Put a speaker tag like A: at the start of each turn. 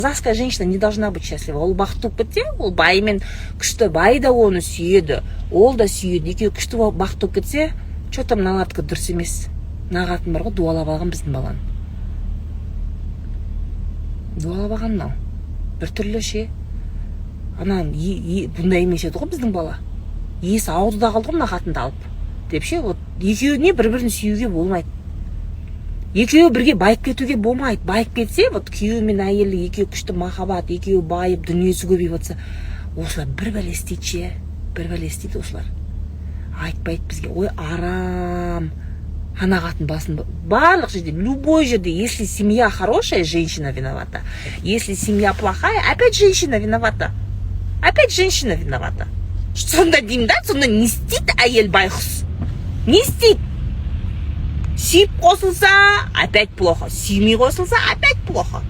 A: Казахская женщина не должна быть счастлива. Ол бақытты болып кетсе, ол байымен күшті, бай да оны сүйеді, ол да сүйеді, екеуі күшті болып бақытты болып кетсе, че то мыналардікі дұрыс емес, мына қатын бар ғой, дуалап алған біздің баланы, дуалап алған мынау біртүрлі ше. Ана бұндай емес еді ғой біздің бала, есі ауды да қалды ғой мына қатынды алып деп ше. Вот екеуіне бір бірін сүюге болмайды, екеуі бірге байып кетуге болмайды. Байып кетсе, вот күйеуі мен әйелі екеуі күшті махаббат, екеуі байып, дүниесі көбейіп жатса, осылар бір бәле істейді ше, бір бәле істейді осылар, айтпайды бізге. Ой, арам, ана қатын басын барлық жерде, любой жерде, если семья хорошая, женщина виновата, если семья плохая, опять женщина виновата, опять женщина виновата. Сонда деймін да, сонда не істейді әйел байғұс, не істейді? Сүйіп қосылса, опять плохо, сүймей қосылса, опять плохо.